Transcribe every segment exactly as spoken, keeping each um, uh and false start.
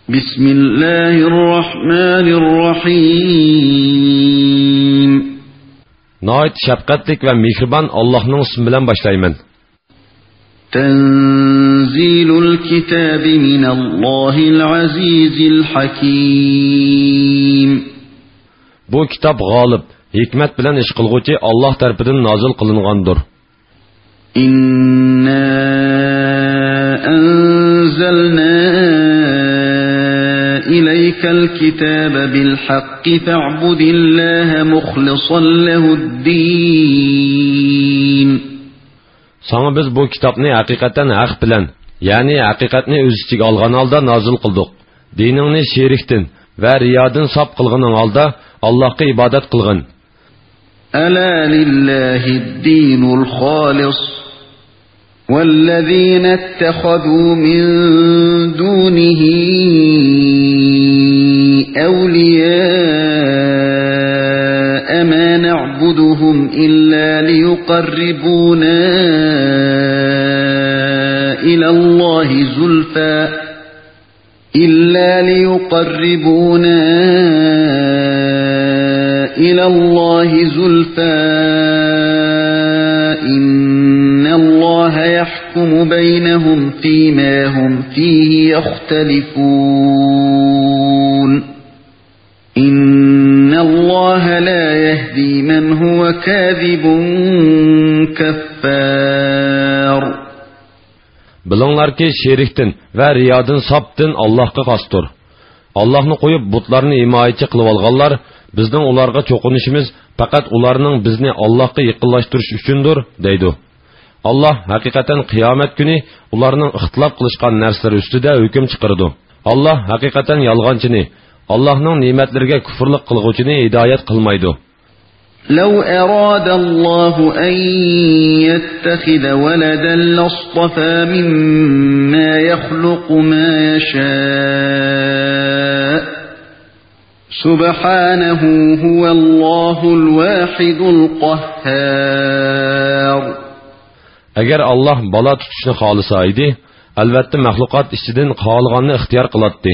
بسم الله الرحمن الرحيم. ناھايىتى شەپقەتلىك ۋە مېھرىبان ئاللاھنىڭ ئىسمى بىلەن باشلايمەن. تنزيل الكتاب من الله العزيز الحكيم. بۇ كىتاب غالىب، ھېكمەت بىلەن ئىش قىلغۇچى ئاللاھ تەرىپىدىن نازىل قىلىنغاندۇر. إنا أنزلنا إليك الكتاب بالحق فاعبد الله مخلصا له الدين. ساڭا بىز بۇ كىتابنى ھەقىقەتەن ھەق بىلەن، يەنى ھەقىقەتنى ئۆز ئىچىگە ئالغان ھالدا نازىل قىلدۇق. دىنىڭنى شېرىكتىن ۋە رىيادىن ساپ قىلغىنىڭ ھالدا ئاللاھقا ئىبادەت قىلغىن. ألا لله الدين الخالص والذين اتخذوا من دونه أولياء ما نعبدهم إلا ليقربونا إلى الله زلفى إلا ليقربونا إلى الله زلفى إن الله يحكم بينهم فيما هم فيه يختلفون. إن الله لا يهدي من هو كاذب كفار. بىلىڭلاركى، شېرىكتىن ۋە رىيادىن ساپ دىن ئاللاھقا خاستۇر. ئاللاھنى قويۇپ، بۇتلارنى ھىمايىچى قىلىۋالغانلار، بىزنىڭ ئۇلارغا چوقۇنۇشىمىز پەقەت ئۇلارنىڭ بىزنى ئاللاھقا يېقىنلاشتۇرۇش ئۈچۈندۇر، دەيدۇ. ئاللاھ ھەقىقەتەن قىيامەت كۈنى ئۇلارنىڭ ئىختىلاپ قىلىشقان نەرسىلىرى ئۈستىدە ھۆكۈم چىقىرىدۇ. ئاللاھ ھەقىقەتەن يالغانچىنى، ئاللاھنىڭ نېمەتلىرىگە كۇفرلۇق قىلغۇچىنى ھىدايەت قىلمايدۇ. لو أراد الله أن يتخذ ولدا لاصطفى مما يخلق ما يشاء. سبحانه هو الله الواحد القهار. ئەگەر ئاللاھ بالا تۇتۇشنى خالىسا ئىدى، ئەلۋەتتە مەخلۇقات ئىچىدىن خالىغاننى ئىختىيار قىلاتتى.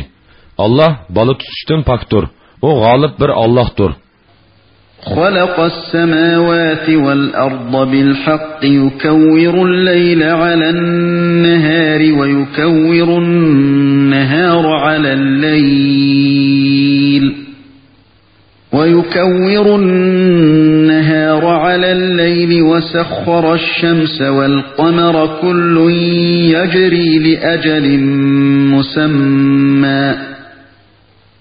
ئاللاھ بالا تۇتۇشتىن پاكتۇر. ئۇ غالىب بىر ئاللاھتۇر. خلق السماوات والأرض بالحق يكور الليل على النهار ويكور النهار على الليل ويكور النهار على الليل وسخر الشمس والقمر كل يجري لأجل مسمى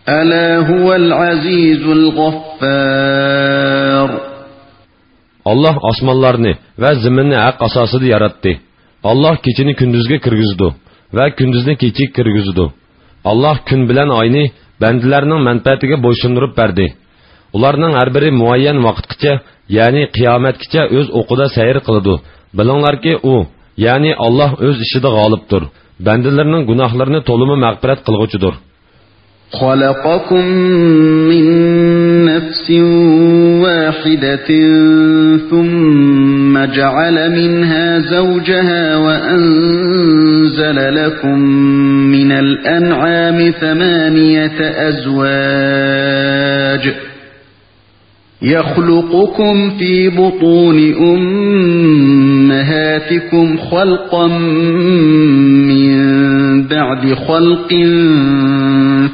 ألا هو العزيز الغفار. ئاللاھ ئاسمانلارنى ۋە زېمىننى ھەق ئاساسىدا ياراتتى. ئاللاھ كېچىنى كۈندۈزگە كىرگۈزىدۇ ۋە كۈندۈزنى كېچىگە كىرگۈزىدۇ. ئاللاھ كۈن بىلەن ئاينى بەندىلەرنىڭ مەنپەئەتىگە بويسۇندۇرۇپ بەردى. ئۇلارنىڭ ھەر بىرى مۇئەييەن ۋاقىتقىچە، يەنى قىيامەتكىچە ئۆز ئوقىدا سەير قىلىدۇ. بىلىڭلاركى، ئۇ، يەنى ئاللاھ ئۆز ئىشىدا غالىبتۇر. بەندىلىرىنىڭ گۇناھلىرىنى تولىمۇ مەغپىرەت قىلغۇچىدۇر. خلقكم من نفس واحدة ثم جعل منها زوجها وأنزل لكم من الأنعام ثمانية أزواج يخلقكم في بطون أمهاتكم خلقا من بعد خلق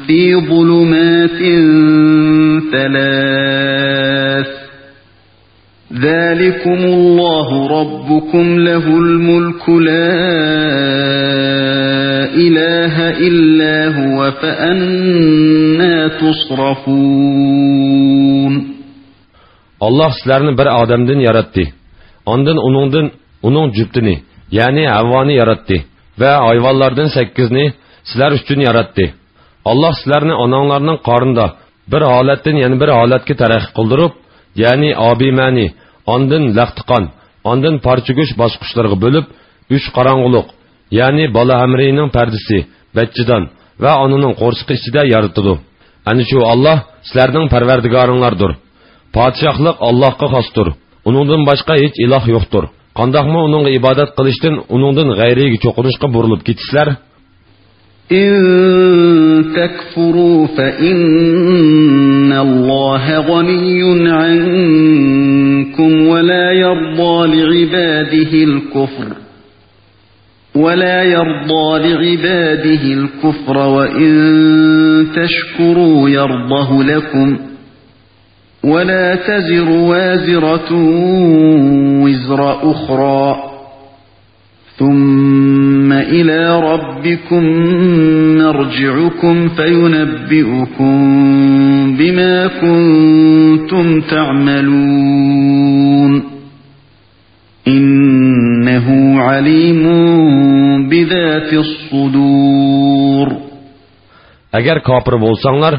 في ظلمات ثلاث ذلكم الله ربكم له الملك لا إله إلا هو فأنى تصرفون. ئاللاھ سىلەرنى بىر ئادەمدىن ياراتتى. ئاندىن ئۇنىڭدىن ئۇنىڭ جۈپتىنى، يەنى ھەۋۋانى ياراتتى ۋە ھايۋانلاردىن سەككىزنى سىلەر ئۈچۈن ياراتتى. ئاللاھ سىلەرنى ئاناڭلارنىڭ قارنىدا بىر ھالەتتىن يەنە بىر ھالەتكە تەرەققىي قىلدۇرۇپ، يەنى ئابىمەنى، ئاندىن لەختىقان، ئاندىن پارچە گۆش باسقۇچلىرىغا بۆلۈپ، ئۈچ قاراڭغۇلۇق، يەنى بالا ھەمرىيىنىڭ پەردىسى، بەچچىدان ۋە ئانىنىڭ قورسىقى ئىچىدە يارىتىدۇ. ئەنە شۇ ئاللاھ سىلەرنىڭ پەرۋەردىگارىڭلاردۇر. پادىشاھلىق ئاللاھقا خاستۇر. ئۇنىڭدىن باشقا ھېچ ئىلاھ يوقتۇر. قانداقمۇ ئۇنىڭغا ئىبادەت قىلىشتىن ئۇنىڭدىن غەيرىگە چوقۇنۇشقا بۇرۇلۇپ كېتىسىلەر؟ إن تكفروا فإن الله غني عنكم ولا يرضى لعباده الكفر، ولا يرضى لعباده الكفر وإن تشكروا يرضه لكم، ولا تزر وازرة وزر أخرى، ثم إلى ربكم مرجعكم فينبئكم بما كنتم تعملون. إنه عليم بذات الصدور. ئەگەر كاپىر بولساڭلار،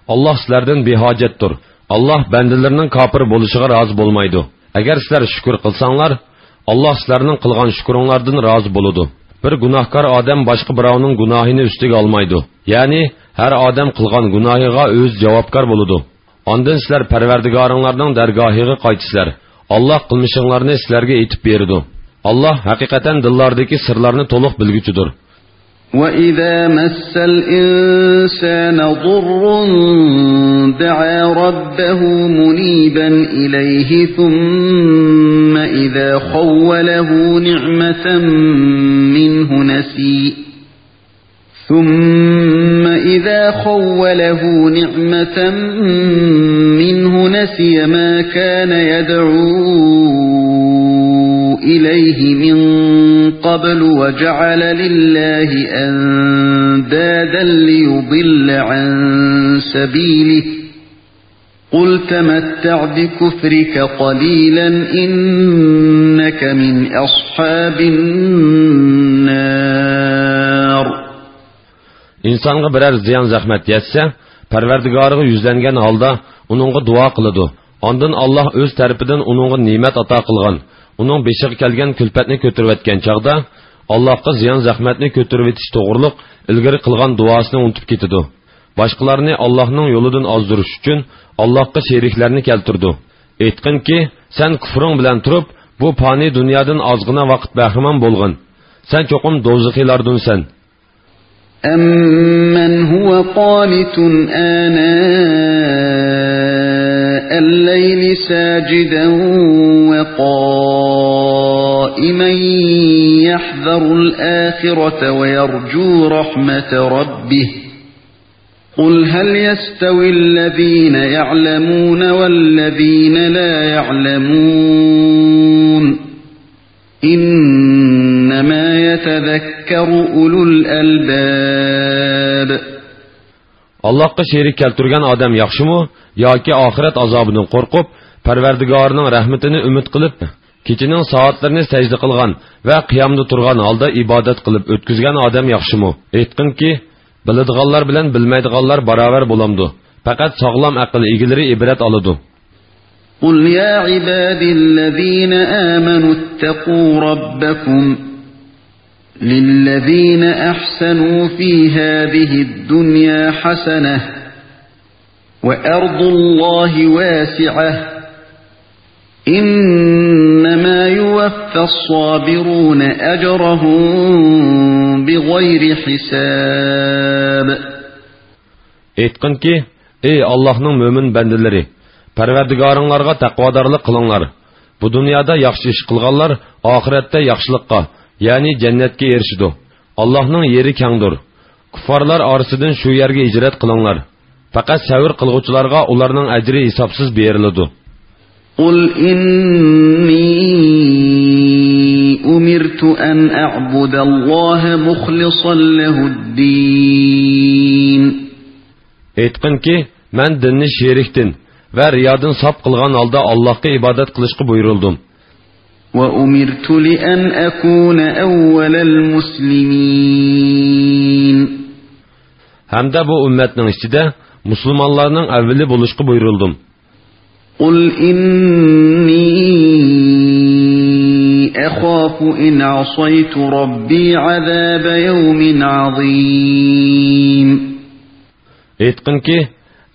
ئاللاھ سىلەردىن بىھاجەتتۇر. ئاللاھ بەندىلىرىنىڭ كاپىر بولۇشىغا رازى بولمايدۇ. ئەگەر سىلەر شۈكۈر قىلساڭلار، ئاللاھ سىلەرنىڭ قىلغان شۈكرۈڭلاردىن رازى بولىدۇ. بىر گۇناھكار ئادەم باشقا بىراۋنىڭ گۇناھىنى ئۈستىگە ئالمايدۇ. يەنى، ھەر ئادەم قىلغان گۇناھىغا ئۆزى جاۋابكار بولىدۇ. ئاندىن سىلەر پەرۋەردىگارىڭلارنىڭ دەرگاھىغا قايتىسىلەر. ئاللاھ قىلمىشىڭلارنى سىلەرگە ئېيتىپ بېرىدۇ. ئاللاھ ھەقىقەتەن دىللاردىكى سىرلارنى تولۇق بىلگۈچىدۇر. وَإِذَا مَسَّ الْإِنسَانَ ضُرٌّ دَعَا رَبَّهُ مُنِيبًا إِلَيْهِ ثُمَّ إِذَا خَوَّلَهُ نِعْمَةً مِّنْهُ نَسِيَ ثُمَّ إِذَا خَوَّلَهُ نِعْمَةً مِّنْهُ نَسِيَ مَا كَانَ يَدْعُو إِلَيْهِ مِنْ قَبْلُ وَجَعَلَ لِلَّهِ أَنْدَادًا لِيُضِلَّ عَنْ سَبِيلِهِ، قُلْ تَمَتَّعْ بِكُفْرِكَ قَلِيلًا إِنَّكَ مِنْ أَصْحَابِ النَّارِ. ئىنسانغا بىرەر زىيان-زەخمەت يەتسە، پەرۋەردىگارىغا يۈزلەنگەن ھالدا ئۇنىڭغا دۇئا قىلىدۇ. ئاندىن ئاللاھ ئۆز تەرىپىدىن ئۇنىڭغا نېمەت ئاتا قىلغان، ئۇنىڭ بېشىغا كەلگەن كۈلپەتنى كۆتۈرۈۋەتكەن چاغدا، ئاللاھقا زىيان-زەخمەتنى كۆتۈرۈۋېتىش توغرۇلۇق ئىلگىرى قىلغان دۇئاسىنى ئۇنتۇپ كېتىدۇ. باشقىلارنى ئاللاھنىڭ يولىدىن ئازدۇرۇش ئۈچۈن ئاللاھقا شېرىكلەرنى كەلتۈرىدۇ. ئېيتقىنكى، سەن كۇفرۇڭ بىلەن تۇرۇپ، بۇ پانىي دۇنيادىن ئازغىنا ۋاقىت بەھرىمەن بولغىن. سەن چوقۇم دوزىخىيلاردۇنسەن. أَمَّنْ هُوَ قَانِتٌ آنَاءَ اللَّيْلِ سَاجِدًا وَقَائِمًا يَحْذَرُ الْآخِرَةَ وَيَرْجُو رَحْمَةَ رَبِّهِ، قُلْ هَلْ يَسْتَوِي الَّذِينَ يَعْلَمُونَ وَالَّذِينَ لَا يَعْلَمُونَ، إِنَّمَا يَتَذَكَّرُ أُولُو الْأَلْبَابِ. ئاللاھقا شېرىك كەلتۈرگەن ئادەم ياخشىمۇ ياكى ئاخىرەت ئازابىدىن قورقۇپ، پەرۋەردىگارىنىڭ رەھمىتىنى ئۈمىد قىلىپ، كېچىنىڭ سائەتلىرىنى سەجدە قىلغان ۋە قىيامدا تۇرغان ھالدا ئىبادەت قىلىپ ئۆتكۈزگەن ئادەم ياخشىمۇ؟ ئېيتقىنكى، بىلىدىغانلار بىلەن بىلمەيدىغانلار باراۋەر بولامدۇ؟ پەقەت ساغلام ئەقىل ئىگىلىرى ئىبرەت ئالىدۇ. قُلْ يَا عِبَادِيَ الَّذِينَ آمَنُوا اتَّقُوا رَبَّكُمْ، لِلَّذِينَ أَحْسَنُوا فِي هَذِهِ الدُّنْيَا حَسَنَةٌ، وَأَرْضُ اللَّهِ وَاسِعَةٌ، إِنَّمَا يُوَفَّى الصَّابِرُونَ أَجْرَهُمْ بِغَيْرِ حِسَابٍ. ئېيتقىنكى، ئەي ئاللاھنىڭ مۆمىن بەندىلىرى، پەرۋەردىگارىڭلارغا تەقۋادارلىق قىلىڭلار. بۇ دۇنيادا ياخشى ئىش قىلغانلار ئاخىرەتتە ياخشىلىققا، يەنى جەننەتكە ئېرىشىدۇ. ئاللاھنىڭ يېرى كەڭدۇر. كۇففارلار ئارىسىدىن شۇ يەرگە ھىجرەت قىلىڭلار. پەقەت سەۋر قىلغۇچىلارغا ئۇلارنىڭ ئەجرى ھېسابسىز بېرىلىدۇ. قُلْ إِنِّي أُمِرْتُ أَنْ أَعْبُدَ اللَّهَ مُخْلِصًا لَهُ الدِّينَ. ئېيتقىنكى، مەن دىننى شېرىكتىن ۋە رىيادىن ساپ قىلغان ھالدا ئاللاھقا ئىبادەت قىلىشقا بۇيرۇلدۇم. وَأُمِرْتُ لِأَنْ أَكُونَ أَوَّلَ الْمُسْلِمِينَ. ھەمدە بۇ ئۈممەتنىڭ ئىچىدە مۇسۇلمانلارنىڭ ئەۋۋىلى بولۇشقا بۇيرۇلدۇم. قُلْ إِنِّي أَخَافُ إِنْ عَصَيْتُ رَبِّي عَذَابَ يَوْمٍ عَظِيمٍ. ئېيتقىنكى،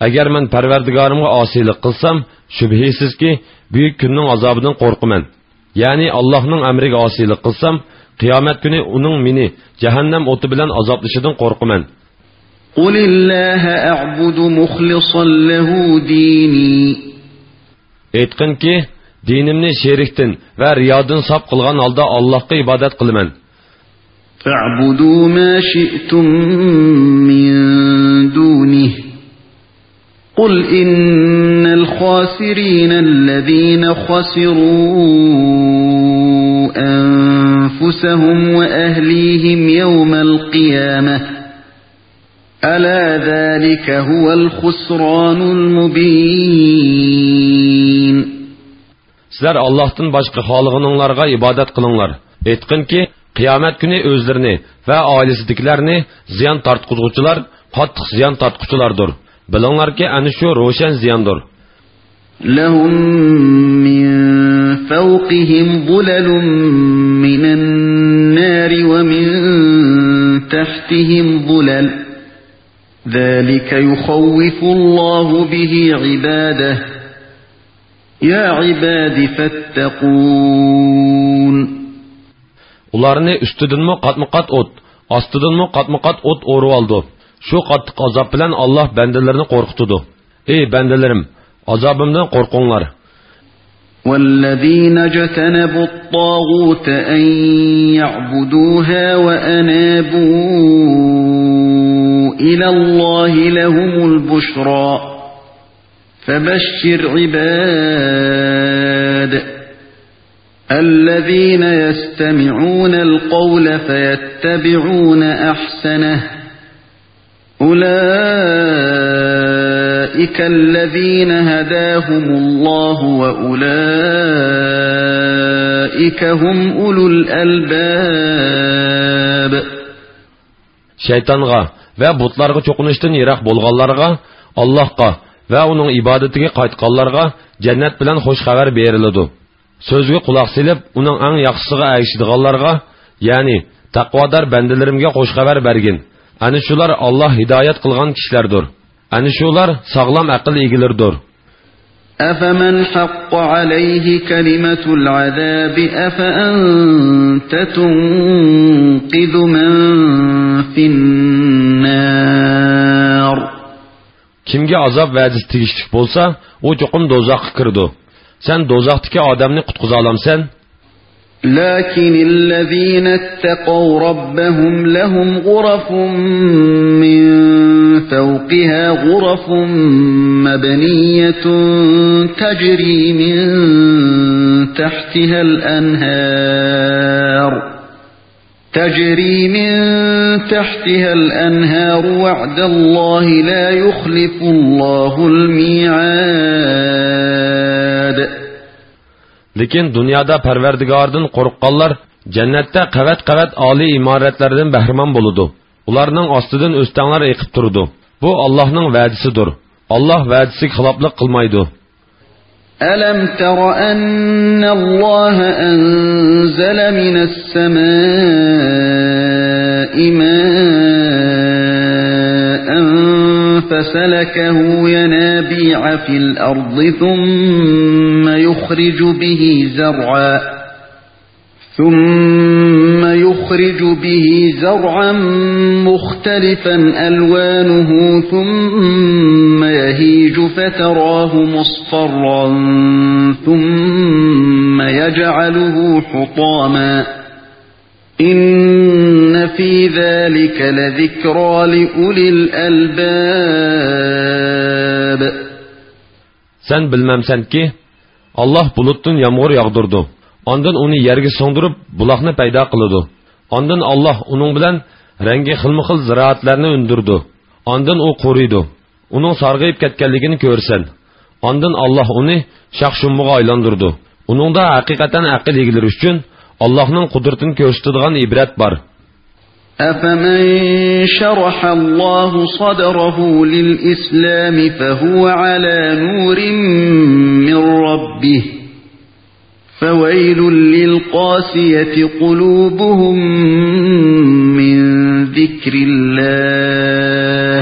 ئەگەر مەن پەرۋەردىگارىمغا ئاسىيلىق قىلسام، شۈبھىسىزكى، بۈيۈك كۈننىڭ ئازابىدىن قورقىمەن. يەنى ئاللاھنىڭ ئەمرىگە ئاسىيلىق قىلسام، قىيامەت كۈنى ئۇنىڭ مېنى جەھەننەم ئوتى بىلەن ئازابلىشىدىن قورقىمەن. قل الله أعبد مخلصا له ديني. ئېيتقىنكى، دىنىمنى شېرىكتىن ۋە رىيادىن ساپ قىلغان ھالدا ئاللاھقا ئىبادەت قىلىمەن. فاعبدوا ما شئتم من دونه. قل إن الخاسرين الذين خسروا أنفسهم وأهليهم يوم القيامة. ألا ذلك هو الخسران المبين. سىلەر ئاللاھتىن باشقا خالىغىنىڭلارغا ئىبادەت قىلىڭلار. ئېيتقىنكى، قىيامەت كۈنى ئۆزلىرىنى ۋە ئائىلىسىدىكىلەرنى زىيان تارتقۇزغۇچىلار قاتتىق زىيان تارتقۇچىلاردۇر. بىلىڭلاركى، ئەنە شۇ روشەن زىياندۇر. لهم من فوقهم ظلل من النار ومن تحتهم ظلل. ذلك يخوف الله به عباده. يا عباد فاتقون. ئۇلارنى ئۈستىدىنمۇ قاتمۇقات ئوت، ئاستىدىنمۇ قاتمۇقات ئوت ئورىۋالىدۇ. شۇ قاتتىق ئازاب بىلەن ئاللاھ بەندىلىرىنى قورقۇتىدۇ. ئەي بەندىلىرىم، ئازابىمدىن قورقۇڭلار. والذين اجتنبوا الطاغوت أن يعبدوها وأنابوا إلى الله لهم البشرى. فبشر عباد الذين يستمعون القول فيتبعون أحسنه. أولئك الذين هداهم الله وأولئك هم أولو الألباب. شەيتانغا ۋە بۇتلارغا چوقۇنۇشتىن يىراق بولغانلارغا، ئاللاھقا ۋە ئۇنىڭ ئىبادىتىگە قايتقانلارغا جەننەت بىلەن خوش خەۋەر بېرىلىدۇ. سۆزىگە قۇلاق سېلىپ، ئۇنىڭ ئەڭ ياخشىسىغا ئەگىشىدىغانلارغا، يەنى تەقۋادار بەندىلىرىمگە خوش خەۋەر بەرگىن. ئەنە شۇلار ئاللاھ ھىدايەت قىلغان كىشىلەردۇر. ئەنە شۇلار ساغلام ئەقىل ئىگىلىرىدۇر. أفمن حق عليه كلمة العذاب أفأنت تنقذ من في النار. كىمگە ئازاب ۋەدىسى تېگىشلىك بولسا، ئۇ چوقۇم دوزاخقا كىرىدۇ. سەن دوزاختىكى ئادەمنى قۇتقۇزالامسەن؟ لكن الذين اتقوا ربهم لهم غرف من فوقها غرف مبنية تجري من تحتها الأنهار. تجري من تحتها الأنهار وعد الله لا يخلف الله الميعاد. لېكىن دۇنيادا پەرۋەردىگارىدىن قورققانلار جەننەتتە قەۋەت-قەۋەت ئالىي ئىمارەتلەردىن بەھرىمەن بولىدۇ. ئۇلارنىڭ ئاستىدىن ئۆستەڭلەر ئېقىپ تۇرىدۇ. بۇ ئاللاھنىڭ ۋەدىسىدۇر. ئاللاھ ۋەدىسىگە خىلاپلىق قىلمايدۇ. ألم تر أن الله أنزل من السماء ماء فسلكه ينابيع في الأرض ثم يخرج به زرعا ثم يخرج به زرعا مختلفا ألوانه ثم يهيج فتراه مصفرا ثم يجعله حطاما إن في ذلك لذكرى لأولي الألباب. سەن بىلمەمسەنكى، ئاللاھ بۇلۇتتىن يامغۇر ياغدۇرىدۇ، ئاندىن ئۇنى يەرگە سىڭدۈرۈپ، بۇلاقنى پەيدا قىلىدۇ. ئاندىن ئاللاھ ئۇنىڭ بىلەن رەڭگى خىلمۇخىل زىرائەتلەرنى ئۈندۈرىدۇ. ئاندىن ئۇ قۇرۇيدۇ. ئۇنىڭ سارغىيىپ كەتكەنلىكىنى كۆرىسەن. ئاندىن ئاللاھ ئۇنى شاخ-شۇممىغا ئايلاندۇرىدۇ. ئۇنىڭدا ھەقىقەتەن ئەقىل ئىگىلىرى ئۈچۈن ئاللاھنىڭ قۇدرىتىنى كۆرسىتىدىغان ئىبرەت بار. أفمن شرح الله صدره للإسلام فهو على نور من ربه فويل للقاسية قلوبهم من ذكر الله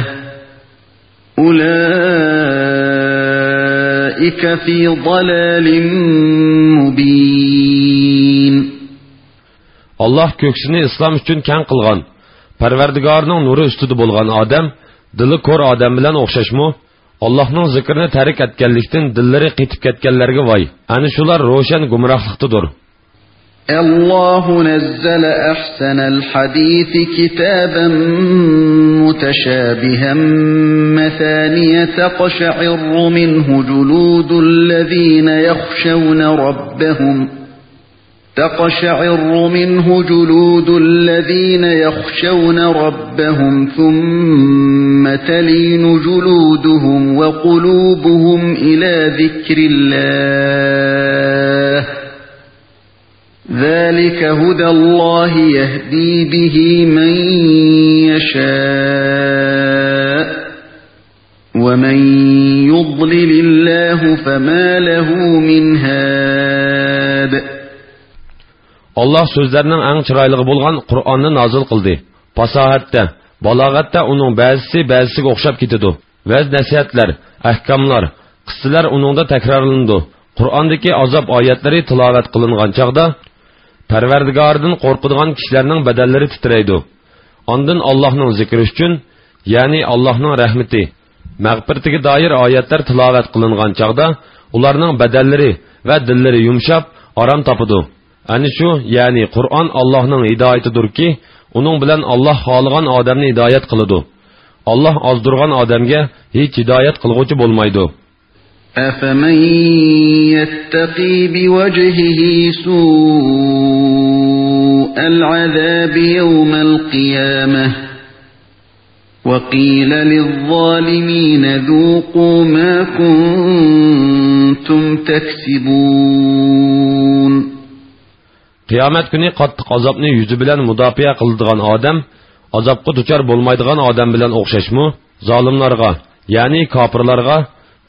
أولئك في ضلال مبين. ئاللاھ كۆكسىنى ئىسلام ئۈچۈن كەڭ قىلغان، پەرۋەردىگارىنىڭ نۇرى ئۈستىدە بولغان ئادەم دىلى كور ئادەم بىلەن ئوخشاشمۇ؟ ئاللاھنىڭ زىكرىنى تەرك ئەتكەنلىكتىن دىللىرى قېتىپ كەتكەنلەرگە ۋاي! ئەنە شۇلار روشەن گۇمراھلىقتىدۇر. الله نزل أحسن الحديث كتابا متشابها مثاني تقشعر منه جلود الذين يخشون ربهم، تقشعر منه جلود الذين يخشون ربهم ثم تلين جلودهم وقلوبهم إلى ذكر الله، ذلك هدى الله يهدي به من يشاء، ومن يضلل الله فما له من هاد. ئاللاھ سۆزلەرنىڭ ئەڭ چىرايلىقى بولغان قۇرئاننى نازىل قىلدى. پاساھەتتە، بالاغەتتە ئۇنىڭ بەزىسى بەزىسىگە ئوخشاپ كېتىدۇ. ۋەز-نەسىھەتلەر، ئەھكاملار، قىسسىلەر ئۇنىڭدا تەكرارلىنىدۇ. قۇرئاندىكى ئازاب ئايەتلىرى تىلاۋەت قىلىنغان چاغدا، پەرۋەردىگارىدىن قورقىدىغان كىشىلەرنىڭ بەدەنلىرى تىترەيدۇ. ئاندىن ئاللاھنىڭ زىكرى ئۈچۈن، يەنى ئاللاھنىڭ رەھمىتى، مەغپىرىتىگە دائىر ئايەتلەر تىلاۋەت قىلىنغان چاغدا، ئۇلارنىڭ بەدەنلىرى ۋە دىللىرى يۇمشاپ، ئارام تاپىدۇ. ئەنە شۇ، يەنى قۇرئان ئاللاھنىڭ ھىدايىتىدۇركى، ئۇنىڭ بىلەن ئاللاھ خالىغان ئادەمنى ھىدايەت قىلىدۇ. ئاللاھ ئازدۇرغان ئادەمگە ھېچ ھىدايەت قىلغۇچى بولمايدۇ. أفمن يتق بوجهه سوء العذاب يوم القيامة وقيل للظالمين ذوقوا ما كنتم تكسبون. قىيامەت كۈنى قاتتىق ئازابنى يۈزى بىلەن مۇداپىئە قىلىدىغان ئادەم ئازابقا دۇچار بولمايدىغان ئادەم بىلەن ئوخشاشمۇ؟ زالىملارغا، يەنى كاپىرلارغا،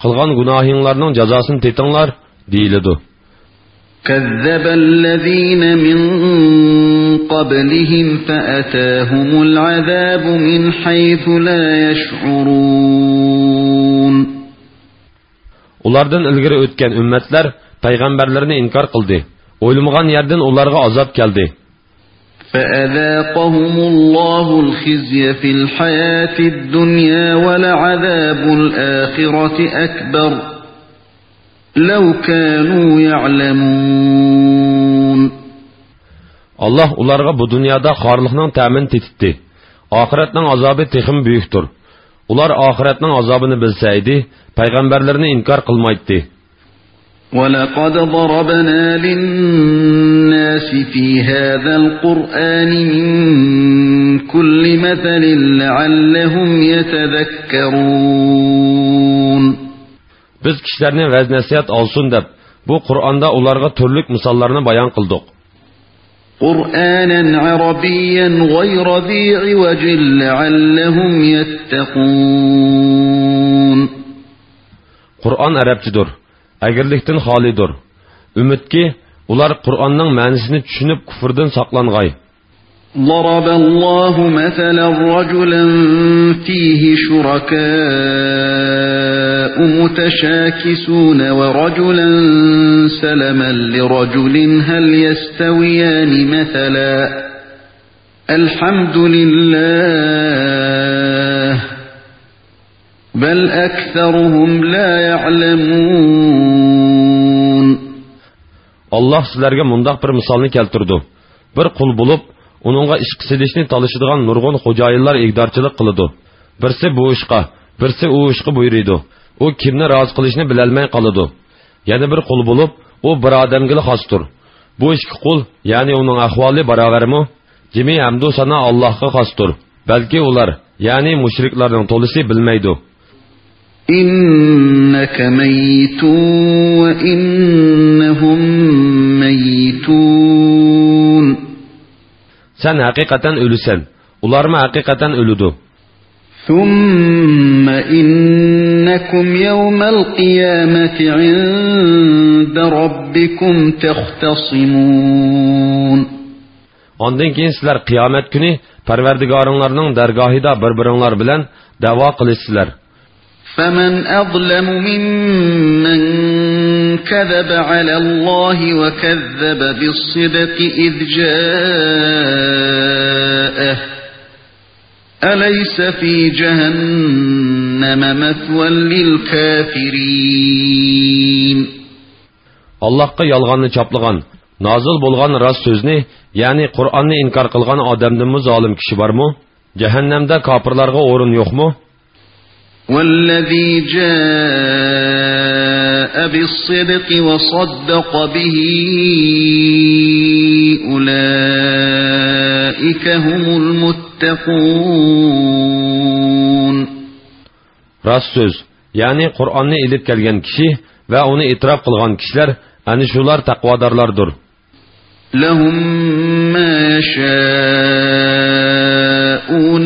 قىلغان گۇناھىڭلارنىڭ جازاسىنى تېتىڭلار، دېيىلىدۇ. كذب الذين من قبلهم فأتاهم العذاب من حيث لا يشعرون. ئۇلاردىن ئىلگىرى ئۆتكەن ئۈممەتلەر پەيغەمبەرلىرىنى ئىنكار قىلدى. ئويلىمىغان يەردىن ئۇلارغا ئازاب كەلدى. فأذاقهم الله الخزي في الحياة الدنيا ولعذاب الآخرة أكبر لو كانوا يعلمون. ئاللاھ ئۇلارغا بۇ دۇنيادا خارلىقنىڭ تەمىنى تېتىتتى. ئاخىرەتنىڭ ئازابى تېخىمۇ بۈيۈكتۇر. ئۇلار ئاخىرەتنىڭ ئازابىنى بىلسە ئىدى، پەيغەمبەرلىرىنى ئىنكار قىلمايتتى. ولقد ضربنا للناس في هذا القرآن من كل مثل لعلهم يتذكرون. بىز كىشىلەرنى ۋەز-نەسىھەت ئالسۇن دەپ، بۇ قۇرئاندا ئۇلارغا تۈرلۈك مىساللارنى بايان قىلدۇق. قرآنا عربيا غير ذي عوج لعلهم يتقون. قۇرئان ئەرەبچىدۇر، ئەگرىلىكتىن خالىيدۇر. ئۈمىدكى، ئۇلار قۇرئاننىڭ مەنىسىنى چۈشىنىپ، كۇفرىدىن ساقلانغاي. ضرب الله مثلا رجلا فيه شركاء متشاكسون ورجلا سلما لرجل هل يستويان مثلا الحمد لله بل أكثرهم لا يعلمون. ئاللاھ سىلەرگە مۇنداق بىر مىسالنى كەلتۈرىدۇ. بىر قۇل بولۇپ، ئۇنىڭغا ئىشقا سېلىشنى تالىشىدىغان نۇرغۇن خوجايىنلار ئىگىدارچىلىق قىلىدۇ. بىرسى بۇ ئىشقا، بىرسى ئۇ ئىشقا بۇيرۇيدۇ. ئۇ كىمنى رازى قىلىشنى بىلەلمەي قالىدۇ. يەنە بىر قۇل بولۇپ، ئۇ بىر ئادەمگىلا خاستۇر. بۇ ئىككى قۇل، يەنى ئۇنىڭ ئەھۋالى باراۋەرمۇ؟ جىمى ھەمدۇ سانا ئاللاھقا خاستۇر. بەلكى ئۇلار، يەنى مۇشرىكلارنىڭ تولىسى بىلمەيدۇ. إنك ميت وإنهم ميتون. سەن ھەقىقەتەن ئۆلىسەن، ئۇلارمۇ ھەقىقەتەن ئۆلىدۇ. ثم إنكم يوم القيامة عند ربكم تختصمون. ئاندىن كېيىن سىلەر قىيامەت كۈنى پەرۋەردىگارىڭلارنىڭ دەرگاھىدا بىر-بىرىڭلار بىلەن دەۋا قىلىشىسىلەر. فمن أظلم ممن كذب على الله وكذب بالصدق إذ جاءه أليس في جهنم مثوى للكافرين. ئاللاھقا يالغاننى چاپلىغان، نازىل بولغان راست سۆزنى، يەنى قۇرئاننى ئىنكار قىلغان ئادەمدىنمۇ زالىم كىشى بارمۇ؟ جەھەننەمدە كاپىرلارغا ئورۇن يوقمۇ؟ والذي جاء بالصدق وصدق به أولئك هم المتقون. راست سۆز، يەنى قۇرئاننى ئېلىپ كەلگەن كىشى ۋە ئۇنى ئېتىراپ قىلغان كىشىلەر، ئەنە شۇلار تەقۋادارلاردۇر. لهم ما يشاءون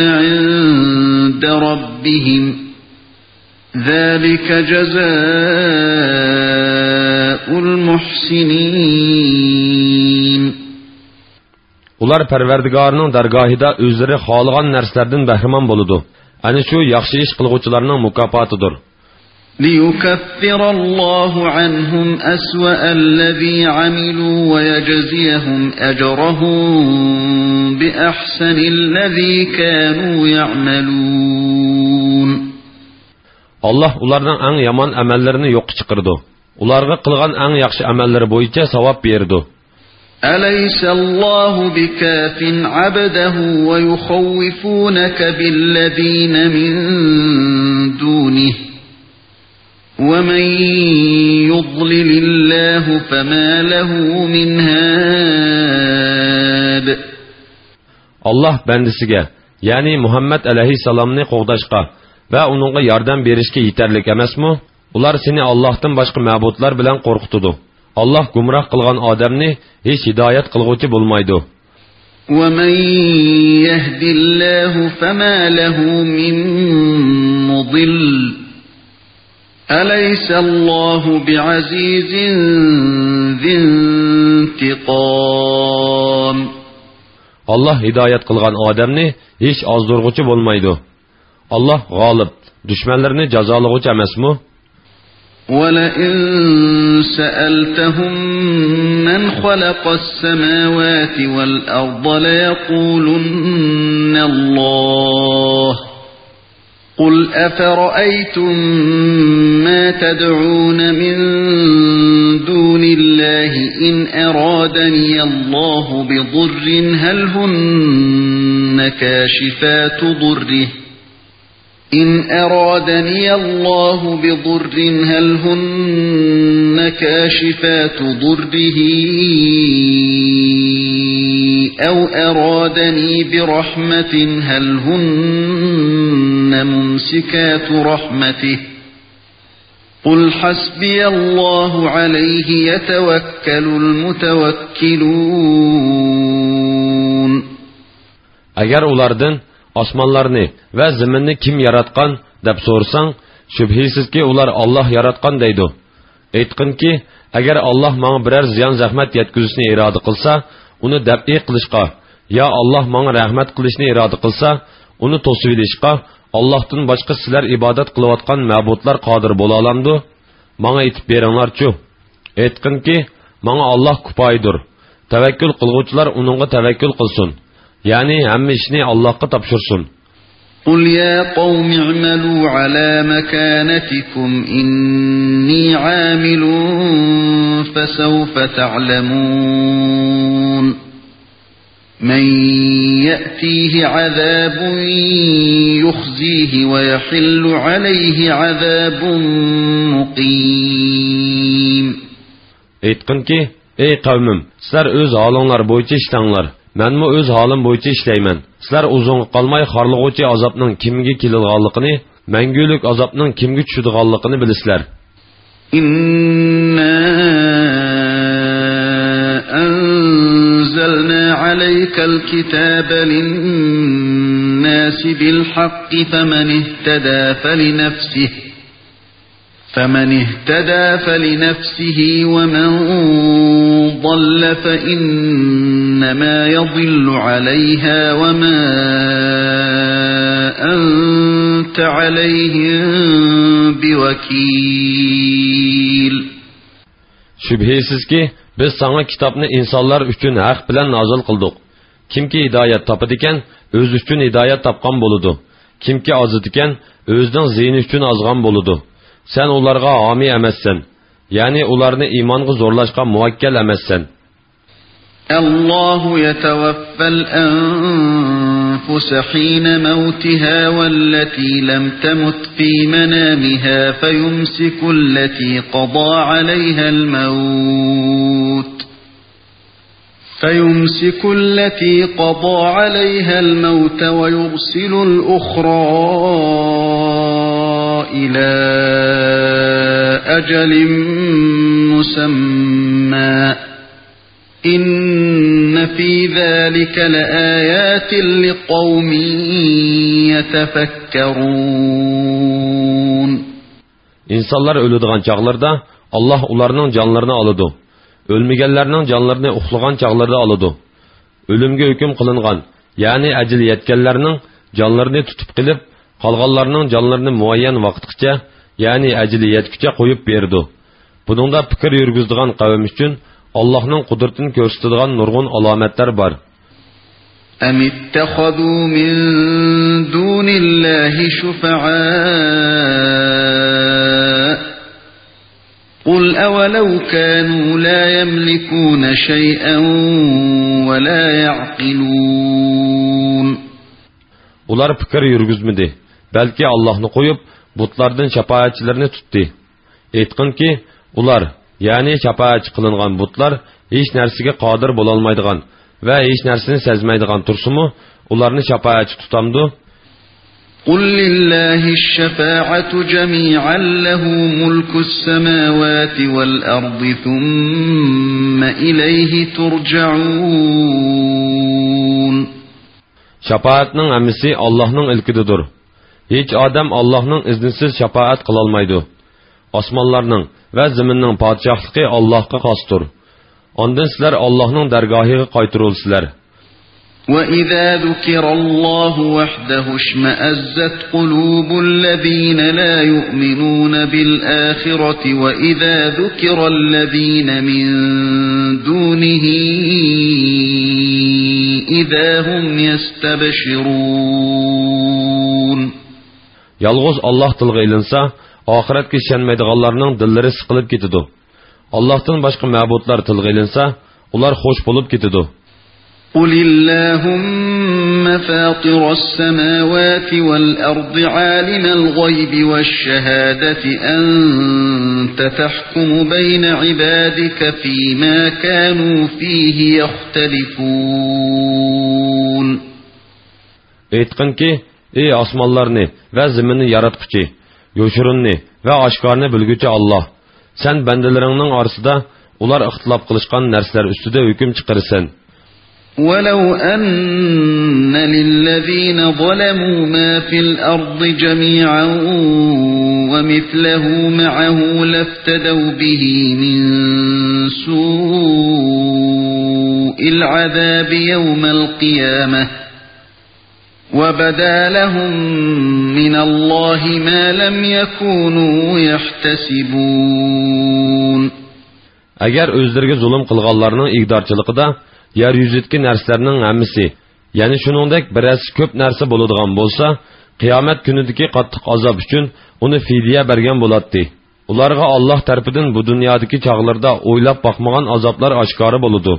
عند ربهم ذلك جزاء المحسنين. ئۇلار پەرۋەردىگارىنىڭ دەرگاھىدا ئۆزلىرى خالىغان نەرسىلەردىن بەھرىمەن بولىدۇ. ئەنە شۇ ياخشى ئىش قىلغۇچىلارنىڭ مۇكاپاتىدۇر. ليكفر الله عنهم أسوأ الذي عملوا ويجزيهم أجرهم بأحسن الذي كانوا يعملون. ئاللاھ ئۇلارنىڭ ئەڭ يامان ئەمەللىرىنى يوققا چىقىرىدۇ. ئۇلارغا قىلغان ئەڭ ياخشى ئەمەللىرى بويىچە ساۋاب بېرىدۇ. أليس الله بكاف عبده ويخوفونك بالذين من دونه ومن يضلل الله فما له من هاد. ئاللاھ بەندىسىگە، يەنى مۇھەممەد ئەلەيھىسسالامنى قوغداشقا ۋە ئۇنىڭغا ياردەم بېرىشكە يېتەرلىك ئەمەسمۇ؟ ئۇلار سېنى ئاللاھتىن باشقا مەبۇدلار بىلەن قورقۇتىدۇ. ئاللاھ گۇمراھ قىلغان ئادەمنى ھېچ ھىدايەت قىلغۇچى بولمايدۇ. ومن يهد الله فما له من مضل. أليس الله بعزيز ذي انتقام. ئاللاھ ھىدايەت قىلغان ئادەمنى ھېچ ئازدۇرغۇچى بولمايدۇ. ئاللاھ غالىب، دۈشمەنلىرىنى جازالىغۇچى ئەمەسمۇ؟ ولئن سألتهم من خلق السماوات والأرض ليقولن الله. قل أفرأيتم ما تدعون من دون الله إن أرادني الله بضر هل هن كاشفات ضره، إن أرادني الله بضر هل هن كاشفات ضره أو أرادني برحمة هل هن ممسكات رحمته، قل حسبي الله عليه يتوكل المتوكلون. ئەگەر ئۇلاردىن، ئاسمانلارنى ۋە زېمىننى كىم ياراتقان؟ دەپ سورىساڭ، شۈبھىسىزكى، ئۇلار، ئاللاھ ياراتقان، دەيدۇ. ئېيتقىنكى، ئەگەر ئاللاھ ماڭا بىرەر زىيان-زەخمەت يەتكۈزۈشنى ئىرادە قىلسا، ئۇنى دەپئى قىلىشقا، يا ئاللاھ ماڭا رەھمەت قىلىشنى ئىرادە قىلسا، ئۇنى توسۇۋېلىشقا، ئاللاھتىن باشقا سىلەر ئىبادەت قىلىۋاتقان مەبۇدلار قادىر بولالامدۇ؟ ماڭا ئېيتىپ بېرىڭلارچۇ. ئېيتقىنكى، ماڭا ئاللاھ كۇپايىدۇر. تەۋەككۈل قىلغۇچىلار ئۇنىڭغا تەۋەككۈل قىلسۇن. يەنى ھەممە ئىشنى ئاللاھقا تاپشۇرسۇن. قل يا قوم اعملوا على مكانتكم إني عامل فسوف تعلمون من يأتيه عذاب يخزيه ويحل عليه عذاب مقيم. ئېيتقىنكى، ئەي قەۋمىم، سىلەر ئۆز ھالىڭلار بويىچە ئىشلەڭلار، مەنمۇ ئۆز ھالىم بويىچە ئىشلەيمەن. سىلەر ئۇزۇنغا قالماي خارلىغۇچى ئازابنىڭ كىمگە كېلىدىغانلىقىنى، مەڭگۈلۈك ئازابنىڭ كىمگە چۈشىدىغانلىقىنى بىلىسىلەر. إنا أنزلنا عليك الكتاب للناس بالحق فمن اهتدى فلنفسه، فمن اهتدى فلنفسه ومن ضل فإنما يضل عليها وما أنت عليهم بوكيل. شۈبھىسىزكى، بىز ساڭا كىتابنى ئىنسانلار ئۈچۈن ھەق بىلەن نازىل قىلدۇق. كىمكى ھىدايەت تاپىدىكەن، ئۆزى ئۈچۈن ھىدايەت تاپقان بولىدۇ. كىمكى ئازىدىكەن، ئۆزىنىڭ زىيىنى ئۈچۈن ئازغان بولىدۇ. سەن ئۇلارغا ھامىي ئەمەسسەن، يەنى ئۇلارنى ئىمانغا زورلاشقا مۇۋەككەل ئەمەسسەن. الله يتوفى الأنفس حين موتها والتي لم تمت في منامها فيمسك التي قضى عليها الموت فيمسك التي قضى عليها الموت ويرسل الأخرى إلى أجل مسمى إن في ذلك لآيات لقوم يتفكرون. ئىنسانلار ئۆلىدىغان چاغلىرىدا ئاللاھ ئۇلارنىڭ جانلىرىنى ئالىدۇ. ئۆلمىگەنلەرنىڭ جانلىرىنى ئۇخلىغان چاغلىرىدا ئالىدۇ. ئۆلۈمگە ھۆكۈم قىلىنغان، يەنى ئەجىلى يەتكەنلەرنىڭ جانلىرىنى تۇتۇپ قېلىپ، قالغانلارنىڭ جانلىرىنى مۇئەييەن ۋاقىتقىچە، يەنى ئەجىلى يەتكۈچە قويۇپ بېرىدۇ. بۇنىڭدا پىكىر يۈرگۈزىدىغان قەۋم ئۈچۈن ئاللاھنىڭ قۇدرىتىنى كۆرسىتىدىغان نۇرغۇن ئالامەتلەر بار. أم اتخذوا من دون الله شفعاء قل أولو كانوا لا يملكون شيئا ولا يعقلون. ئۇلار پىكىر يۈرگۈزمىدى، بەلكى ئاللاھنى قويۇپ، بۇتلاردىن شاپائەتچىلەرنى تۇتتى. ئېيتقىنكى، ئۇلار، يەنى شاپائەتچى قىلىنغان بۇتلار ھېچ نەرسىگە قادىر بولالمايدىغان ۋە ھېچ نەرسىنى سەزمەيدىغان تۇرسىمۇ، ئۇلارنى شاپائەتچى تۇتامدۇ؟ قل لله الشفاعة جميعا له ملك السماوات والأرض ثم إليه ترجعون. شاپائەتنىڭ ھەممىسى ئاللاھنىڭ ئىلكىدىدۇر. ھېچ ئادەم ئاللاھنىڭ ئىزنىسىز شاپائەت قىلالمايدۇ. ئاسمانلارنىڭ ۋە زېمىننىڭ پادىشاھلىقى ئاللاھقا خاستۇر. ئاندىن سىلەر ئاللاھنىڭ دەرگاھىغا قايتۇرۇلىسىلەر. وإذا ذكر الله وحده اشمأزت قلوب الذين لا يؤمنون بالآخرة وإذا ذكر الذين من دونه إذا هم يستبشرون. يالغۇز ئاللاھ تىلغا ئېلىنسا، ئاخىرەتكە ئىشەنمەيدىغانلارنىڭ دىللىرى سىقىلىپ كېتىدۇ. ئاللاھتىن باشقا مەبۇدلار تىلغا ئېلىنسا، ئۇلار خوش بولۇپ كېتىدۇ. قل اللهم فاطر السماوات والأرض عالم الغيب والشهادة أنت تحكم بين عبادك فيما كانوا فيه يختلفون. ئېيتقىنكى، ئى ئاسمانلارنى ۋە زېمىننى ياراتقۇچى، يوشۇرۇننى ۋە ئاشكارىنى بىلگۈچى ئاللاھ، سەن بەندىلىرىڭنىڭ ئارىسىدا ئۇلار ئىختىلاپ قىلىشقان نەرسىلەر ئۈستىدە ھۆكۈم چىقىرىسەن. ولو أن للذين ظلموا ما في الأرض جميعا ومثله معه لافتدوا به من سوء العذاب يوم القيامة وبدا لهم من الله ما لم يكونوا يحتسبون. ئەگەر ئۆزلىرىگە زۇلۇم قىلغانلارنىڭ ئىگىدارچىلىقىدا يەر يۈزىدىكى نەرسىلەرنىڭ ھەممىسى، يەنى شۇنىڭدەك بىر ھەسسە كۆپ نەرسە بولىدىغان بولسا، قىيامەت كۈنىدىكى قاتتىق ئازاب ئۈچۈن ئۇنى فىدىيە بەرگەن بولاتتى. ئۇلارغا ئاللاھ تەرىپىدىن بۇ دۇنيادىكى چاغلىرىدا ئويلاپ باقمىغان ئازابلار ئاشكارا بولىدۇ.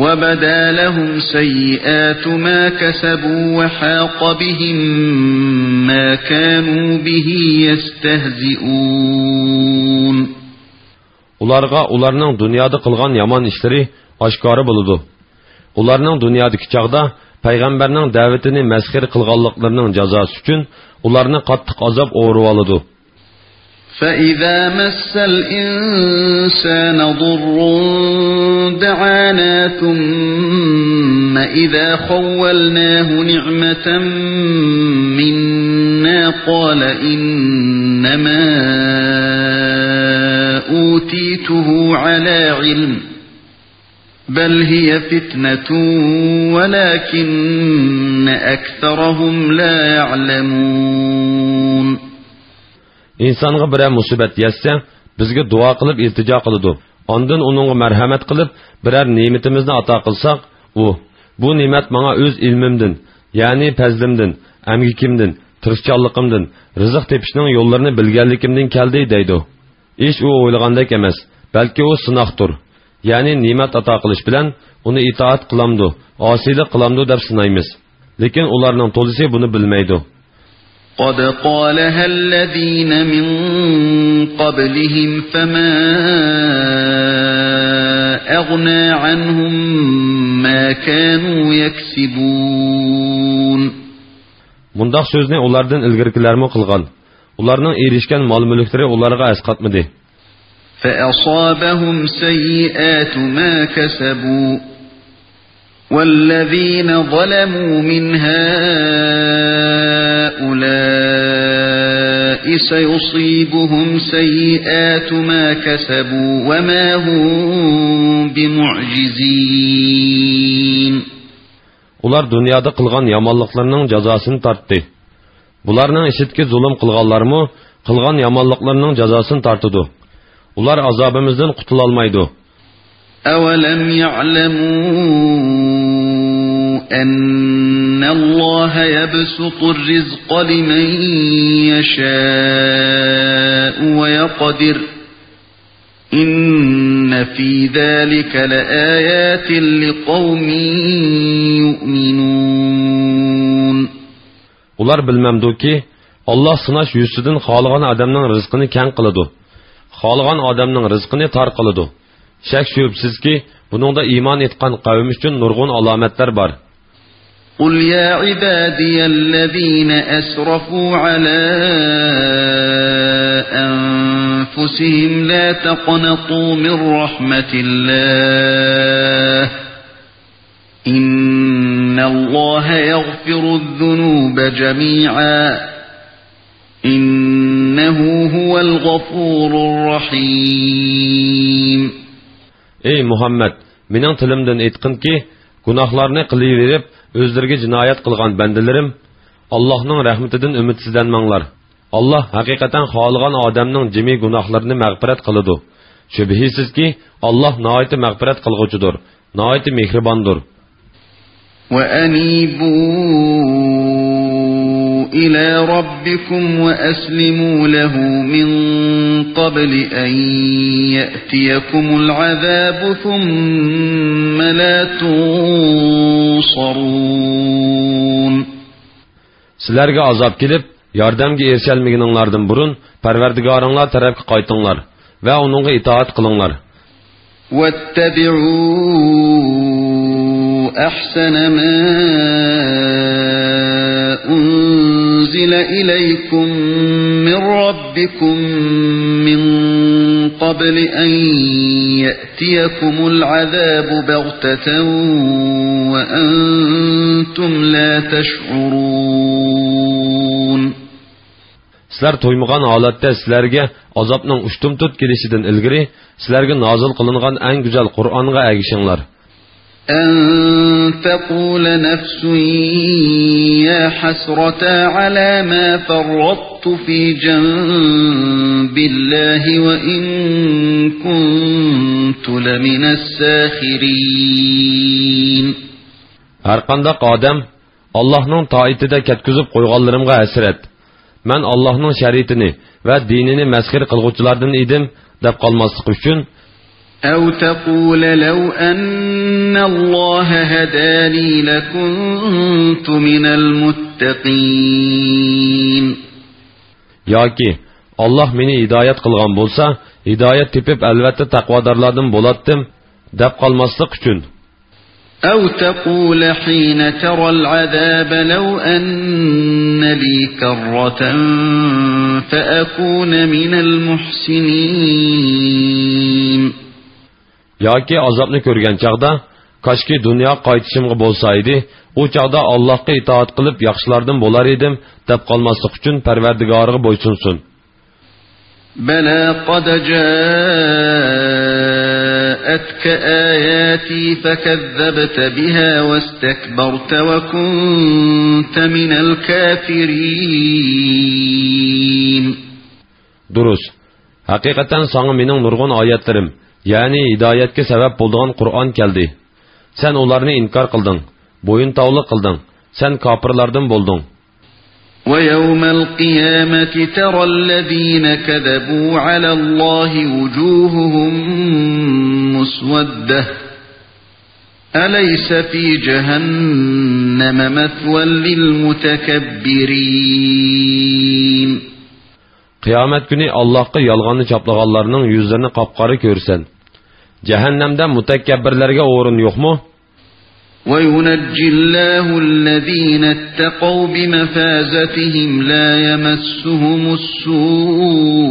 وبدا لهم سيئات ما كسبوا وحاق بهم ما كانوا به يستهزئون. ئۇلارغا ئۇلارنىڭ دۇنيادا قىلغان يامان ئىشلىرى ئاشكارا بولىدۇ. ئۇلارنىڭ دۇنيادىكى چاغدا پەيغەمبەرنىڭ دەۋىتىنى مەسخىرە قىلغانلىقلىرىنىڭ جازاسى ئۈچۈن ئۇلارنى قاتتىق ئازاب ئورىۋالىدۇ. فإذا مس الإنسان ضر دعانا ثم إذا خولناه نعمة منا قال إنما أوتيته على علم بل هي فتنة ولكن أكثرهم لا يعلمون. ئىنسانغا بىرەر مۇسىبەت يەتسە، بىزگە دۇئا قىلىپ ئىلتىجا قىلىدۇ. ئاندىن ئۇنىڭغا مەرھەمەت قىلىپ، بىرەر نېمىتىمىزنى ئاتا قىلساق، ئۇ، بۇ نېمەت ماڭا ئۆز ئىلمىمدىن، يەنى پەزلىمدىن، ئەمگىكىمدىن، تىرىشچانلىقىمدىن، رىزىق تېپىشنىڭ يوللىرىنى بىلگەنلىكىمدىن كەلدى دەيدۇ. ئىش ئۇ ئويلىغاندەك ئەمەس، بەلكى ئۇ سىناقتۇر. يەنى نېمەت ئاتا قىلىش بىلەن ئۇنى ئىتائەت قىلامدۇ، ئاسىيلىق قىلامدۇ دەپ سىنايمىز. لېكىن ئۇلارنىڭ تولىسى بۇنى بىلمەيدۇ. قد قالها الذين من قبلهم فما أغنى عنهم ما كانوا يكسبون. مۇنداق سۆزنى ئۇلاردىن ئىلگىرىكىلەرمۇ قىلغان. ئۇلارنىڭ ئېرىشكەن مال-مۈلۈكلىرى ئۇلارغا ئەسقاتمىدى. فأصابهم سيئات ما كسبوا والذين ظلموا من هؤلاء سيصيبهم سيئات ما كسبوا وما هم بمعجزين. ئۇلار دۇنيادا قىلغان يامانلىقلىرىنىڭ جازاسىنى تارتتى. بۇلارنىڭ ئىچىدىكى زۇلۇم قىلغانلارمۇ قىلغان يامانلىقلىرىنىڭ جازاسىنى تارتىدۇ. ئۇلار ئازابىمىزدىن قۇتۇلالمايدۇ. أولم يعلموا أن الله يبسط الرزق لمن يشاء ويقدر إن في ذلك لآيات لقوم يؤمنون. ئۇلار بىلمەمدۇكى، ئاللاھ سىناش يۈزىسىدىن خالىغان ئادەمنىڭ رىزقىنى كەڭ قىلىدۇ، خالىغان ئادەمنىڭ رىزقىنى تار قىلىدۇ. شەك-شۈبھىسىزكى، بۇنىڭدا ئىمان ئېيتقان قەۋم ئۈچۈن نۇرغۇن ئالامەتلەر بار. قل يا عبادي الذين أسرفوا على أنفسهم لا تقنطوا من رحمة الله إن الله يغفر الذنوب جميعا إنه هو الغفور الرحيم. ئەي مۇھەممەد، مېنىڭ تىلىمدىن ئېيتقىنكى، گۇناھلارنى قىلىۋېرىپ، ئۆزلىرىگە جىنايەت قىلغان بەندىلىرىم، ئاللاھنىڭ رەھمىتىدىن ئۈمىدسىزلەنمەڭلار. ئاللاھ ھەقىقەتەن خالىغان ئادەمنىڭ جىمى گۇناھلىرىنى مەغپىرەت قىلىدۇ. شۈبھىسىزكى، ئاللاھ ناھايىتى مەغپىرەت قىلغۇچىدۇر، ناھايىتى مېھرىباندۇر. وأنيبوا إلى ربكم وأسلموا له من قبل أن يأتيكم العذاب ثم لا تنصرون. سىلەرگە ئازاب كېلىپ، ياردەمگە ئېرىشەلمىگىنىڭلاردىن بۇرۇن پەرۋەردىگارىڭلار تەرەپكە قايتىڭلار ۋە ئۇنىڭغا ئىتائەت قىلىڭلار. واتبعوا أحسن ما أنزل إليكم من ربكم من قبل أن يأتي يأتيكم العذاب بغتة وأنتم لا تشعرون. سىلەر تۇيمىغان ھالەتتە سىلەرگە ئازابنىڭ ئۇشتۇمتۇت كېلىشىدىن ئىلگىرى سىلەرگە نازىل قىلىنغان ئەڭ گۈزەل قۇرئانغا ئەگىشىڭلار. أن تقول نفس يا حسرتى على ما فرطت في جنب الله وإن كنت لمن الساخرين. ھەرقانداق ئادەم، ئاللاھنىڭ تائىتىدە كەتكۈزۈپ قويغانلىرىمغا ھەسرەت، مەن ئاللاھنىڭ شەرىئىتىنى ۋە دىنىنى مەسخىرە قىلغۇچىلاردىن ئىدىم، دەپ قالماسلىقى ئۈچۈن، أو تقول لو أن الله هداني لكنت من المتقين. ياكى، ئاللاھ مېنى ھىدايەت قىلغان بولسا، ھىدايەت تېپىپ، ئەلۋەتتە، تەقۋادارلاردىن بولاتتىم، دەپ قالماسلىق ئۈچۈن. أو تقول حين ترى العذاب لو أن لي كرة فأكون من المحسنين. ياكى ئازابنى كۆرگەن چاغدا، كاشكى دۇنياغا قايتىشىمغا بولسا ئىدى، ئۇ چاغدا ئاللاھقا ئىتائەت قىلىپ ياخشىلاردىن بولار ئىدىم، دەپ قالماسلىق ئۈچۈن پەرۋەردىگارىغا بويسۇنسۇن. بلى قد جاءتك آياتي فكذبت بها واستكبرت وكنت من الكافرين. دۇرۇس. ھەقىقەتەن ساڭا مېنىڭ نۇرغۇن ئايەتلىرىم، يەنى ھىدايەتكە سەۋەب بولىدىغان قۇرئان كەلدى. سەن ئۇلارنى ئىنكار قىلدىڭ. بويۇنتاۋلىق قىلدىڭ، سەن كاپىرلاردىن بولدۇڭ. ويوم القيامة ترى الذين كذبوا على الله وجوههم مسودة أليس في جهنم مثوى للمتكبرين. قىيامەت كۈنى ئاللاھقا يالغاننى چاپلىغانلارنىڭ يۈزلىرىنى قاپقارا كۆرىسەن. جەھەننەمدە مۇتەكەببىرلەرگە ئورۇن يوقمۇ؟ وينجي الله الذين اتقوا بمفازتهم لا يمسهم السوء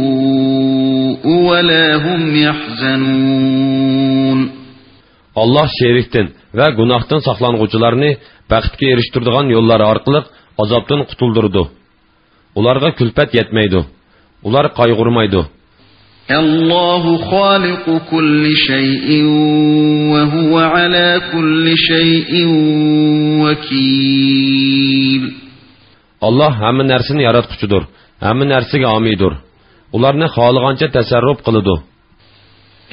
ولا هم يحزنون. ئاللاھ شېرىكتىن ۋە گۇناھتىن ساقلانغۇچىلارنى بەختكە ئېرىشتۈرىدىغان يوللار ئارقىلىق ئازابتىن قۇتۇلدۇرىدۇ. ئۇلارغا كۈلپەت يەتمەيدۇ. ئۇلار قايغۇرمايدۇ. الله خالق كل شيء وهو على كل شيء وكيل. ئاللاھ ھەممە نەرسىنى ياراتقۇچىدۇر، ھەممە نەرسىگە ھامىيدۇر. ئۇلارنى خالىغانچە تەسەررۇپ قىلىدۇ.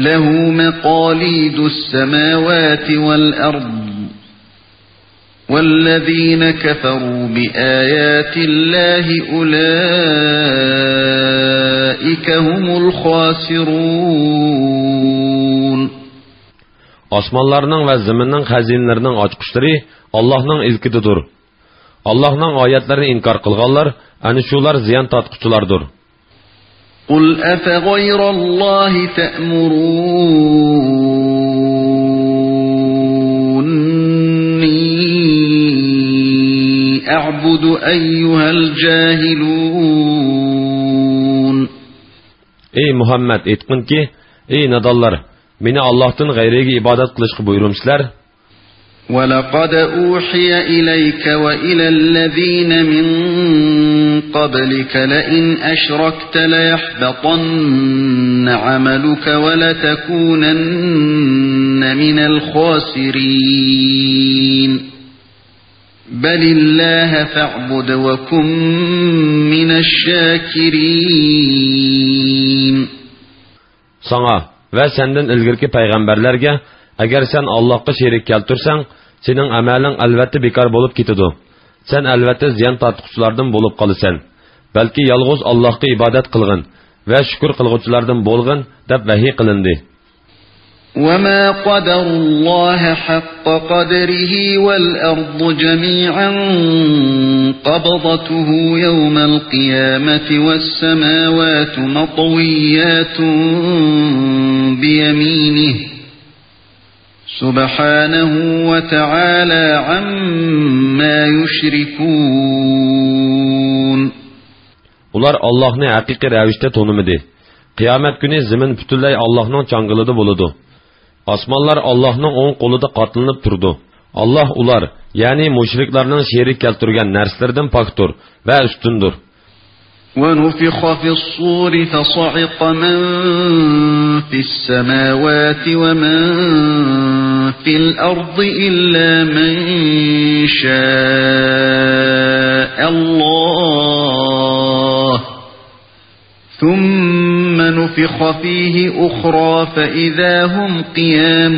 له مقاليد السماوات والأرض والذين كفروا بآيات الله أولئك هم الخاسرون. ئاسمانلارنىڭ ۋە زېمىننىڭ خەزىنىلىرىنىڭ ئاچقۇچلىرى ئاللاھنىڭ ئىلكىدىدۇر. ئاللاھنىڭ ئايەتلىرىنى ئىنكار قىلغانلار، ئەنە شۇلار زىيان تارتقۇچىلاردۇر. قل أفغير الله تأمروني أعبد أيها الجاهلون. ئەي مۇھەممەد، ئېيتقىنكى، ئەي نادانلار، مېنى ئاللاھتىن غەيرىگە ئىبادەت قىلىشقا بۇيرۇمسىلەر؟ ولقد أوحي إليك وإلى الذين من قبلك لئن أشركت ليحبطن عملك ولتكونن من الخاسرين. بل الله فاعبد وكن من الشاكرين. ساڭا ۋە سەندىن ئىلگىرىكى پەيغەمبەرلەرگە، ئەگەر سەن ئاللاھقا شېرىك كەلتۈرسەڭ، سېنىڭ ئەمەلىڭ ئەلۋەتتە بىكار بولۇپ كېتىدۇ. سەن ئەلۋەتتە زىيان تارتقۇچىلاردىن بولۇپ قالىسەن. بەلكى يالغۇز ئاللاھقا ئىبادەت قىلغىن ۋە شۈكۈر قىلغۇچىلاردىن بولغىن، دەپ ۋەھىي قىلىندى. وما قدروا الله حق قدره والأرض جميعا قبضته يوم القيامة والسماوات مطويات بيمينه سبحانه وتعالى عما يشركون. ئۇلار ئاللاھنى ھەقىقىي رەۋىشتە تونۇمىدى. قىيامەت كۈنى زېمىن پۈتۈنلەي ئاللاھنىڭ چاڭگىلىدا بولىدۇ. ئاسمانلار ئاللاھنىڭ ئوڭ قولىدا قاتلىنىپ تۇرىدۇ. ئاللاھ ئۇلار، يەنى مۇشرىكلارنىڭ شېرىك كەلتۈرگەن نەرسىلىرىدىن پاكتۇر ۋە ئۈستۈندۇر. ونفخ في الصور فصعق من في السماوات ومن في الأرض إلا من شاء الله ثم نفخ فيه أخرى فإذا هم قيام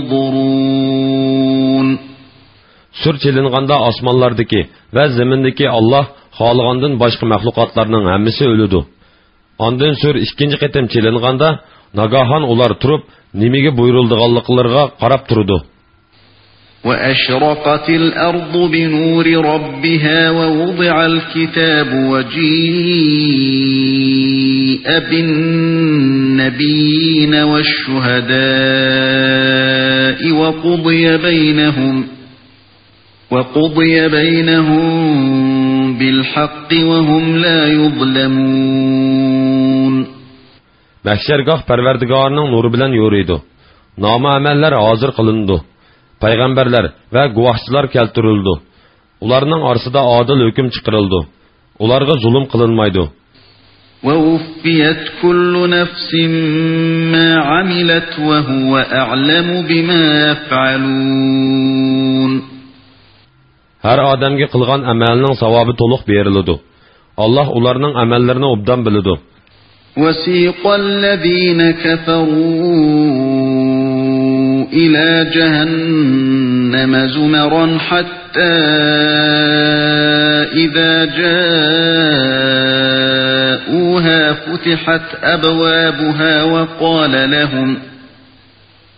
ينظرون. سۈر چېلىنغاندا ئاسمانلاردىكى ۋە زېمىندىكى ئاللاھ خالىغاندىن باشقا مەخلۇقاتلارنىڭ ھەممىسى ئۆلىدۇ. ئاندىن سۈر ئىككىنچى قېتىم چېلىنغاندا، ناگاھان ئۇلار تۇرۇپ، نېمىگە بۇيرۇلىدىغانلىقلىرىغا قاراپ تۇرىدۇ. وأشرقت الأرض بنور ربها ووضع الكتاب وجيء بالنبيين والشهداء وقضي بينهم وقضي بينهم بالحق وهم لا يظلمون. مەھشەرگاھ پەرۋەردىگارنىڭ نۇرى بىلەن يورۇيدۇ. نامە-ئەمەللەر ھازىر قىلىنىدۇ. پەيغەمبەرلەر ۋە گۇۋاھچىلار كەلتۈرۈلىدۇ. ئۇلارنىڭ ئارىسىدا ئادىل ھۆكۈم چىقىرىلىدۇ. ئۇلارغا زۇلۇم قىلىنمايدۇ. ووفيت كل نفس ما عملت وهو أعلم بما يفعلون. ھەر ئادەمگە قىلغان ئەمەلنىڭ ساۋابى تولۇق بېرىلىدۇ. ئاللاھ ئۇلارنىڭ ئەمەللىرىنى ئوبدان بىلىدۇ. وسيق الذين كفروا إلى جهنم زمرا حتى إذا جاءوها فتحت أبوابها وقال لهم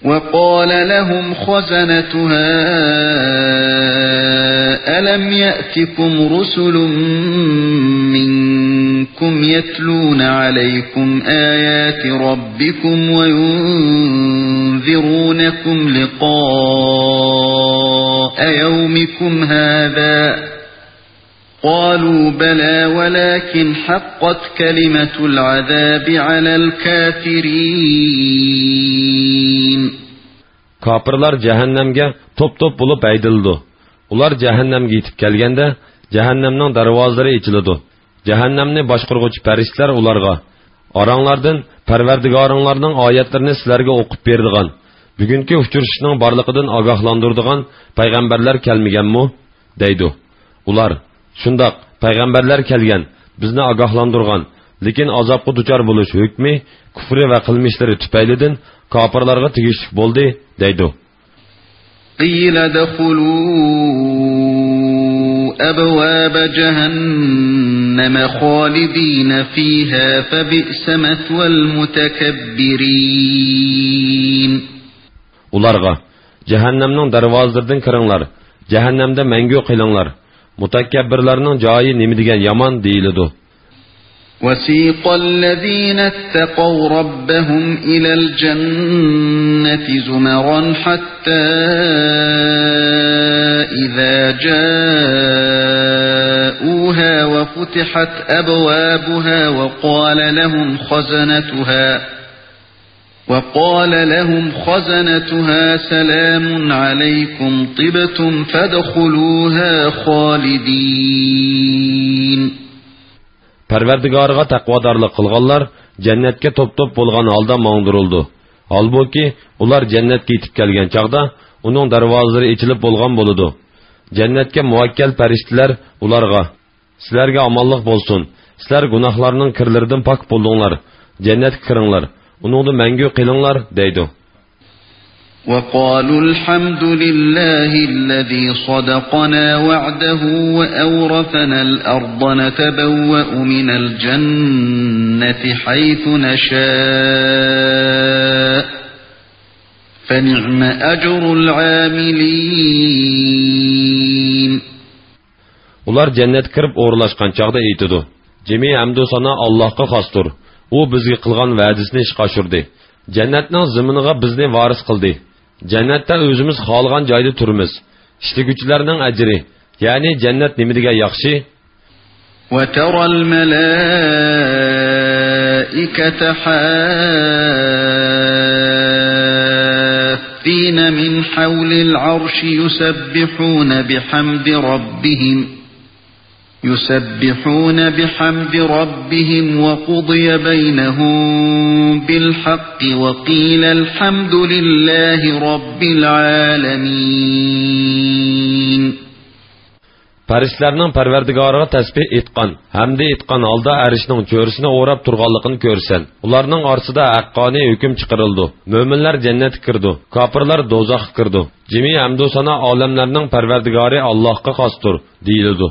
وقال لهم خزنتها ألم يأتكم رسل منكم يتلون عليكم آيات ربكم وينذرونكم لقاء يومكم هذا قالوا بلى ولكن حقت كلمة العذاب على الكافرين. كاپىرلار جەھەننەمگە توپ-توپ بولۇپ ھەيدىلىدۇ. ئۇلار جەھەننەمگە يېتىپ كەلگەندە، جەھەننەمنىڭ دەرۋازىلىرى ئېچىلىدۇ. جەھەننەمنى باشقۇرغۇچى پەرىشتىلەر ئۇلارغا، ئاراڭلاردىن پەرۋەردىگارىڭلارنىڭ ئايەتلىرىنى سىلەرگە ئوقۇپ بېرىدىغان، بۈگۈنكى ئۇچرىشىشنىڭ بارلىقىدىن ئاگاھلاندۇرىدىغان پەيغەمبەرلەر كەلمىگەنمۇ؟ دەيدۇ. ئۇلار، شۇنداق، پەيغەمبەرلەر كەلگەن، بىزنى ئاگاھلاندۇرغان، لېكىن ئازابقا دۇچار بولۇش ھۆكمى كۇفرى ۋە قىلمىشلىرى تۈپەيلىدىن كاپىرلارغا تېگىشلىك بولدى، دەيدۇ. قيل ادخلوا أبواب جهنم خالدين فيها فبئس مثوى المتكبرين. ئۇلارغا، جەھەننەمنىڭ دەرۋازىلىرىدىن كىرىڭلار، جەھەننەمدە مەڭگۈ قېلىڭلار، مۇتەكەببىرلەرنىڭ جايى نېمە دېگەن يامان، دېيىلىدۇ. وسيق الذين اتقوا ربهم إلى الجنة زمرا حتى إذا جاءوها وفتحت أبوابها وقال لهم خزنتها وقال لهم خزنتها سلام عليكم طبتم فادخلوها خالدين. پەرۋەردىگارىغا تەقۋادارلىق قىلغانلار جەننەتكە توپ-توپ بولغان ھالدا ماڭدۇرۇلىدۇ. ھالبۇكى، ئۇلار جەننەتكە يېتىپ كەلگەن چاغدا ئۇنىڭ دەرۋازىلىرى ئېچىلىپ بولغان بولىدۇ. جەننەتكە مۇۋەككەل پەرىشتىلەر ئۇلارغا، سىلەرگە ئامانلىق بولسۇن، سىلەر گۇناھلارنىڭ كىرلىرىدىن پاك بولدۇڭلار، جەننەتكە كىرىڭلار، ئۇنىڭدا مەڭگۈ قېلىڭلار، دەيدۇ. وقالوا الحمد لله الذي صدقنا وعده وأورثنا الأرض نتبوأ من الجنة حيث نشاء فنعم أجر العاملين. ئۇلار جەننەتكە كىرىپ ئورۇنلاشقان چاغدا ئېيتىدۇ، جىمى ھەمدۇ سانا ئاللاھقا خاستۇر. ئۇ بىزگە قىلغان ۋەدىسىنى ئىشقا ئاشۇردى. جەننەتنىڭ زېمىنىغا بىزنى ۋارىس قىلدى. جەننەتتە ئۆزىمىز خالىغان جايدا تۇرىمىز. ئىشلىگۈچىلەرنىڭ ئەجرى، يەنى جەننەت نېمە دېگەن ياخشى! وترى الملائكة حافين من حول العرش يسبحون بحمد ربهم يسبحون بحمد ربهم وقضي بينهم بالحق وقيل الحمد لله رب العالمين. پەرىشتىلەرنىڭ پەرۋەردىگارىغا تەسبىھ ئېيتقان ھەمدە ئېيتقان ھالدا ئەرشنىڭ چۆرىسىنى ئوراپ تۇرغانلىقىنى كۆرىسەن. ئۇلارنىڭ ئارىسىدا ھەققانىي ھۆكۈم چىقىرىلىدۇ. مۆمىنلەر جەننەتكە كىرىدۇ، كاپىرلار دوزاخقا كىرىدۇ. جىمى ھەمدۇ سانا ئالەملەرنىڭ پەرۋەردىگارى ئاللاھقا خاستۇر، دېيىلىدۇ.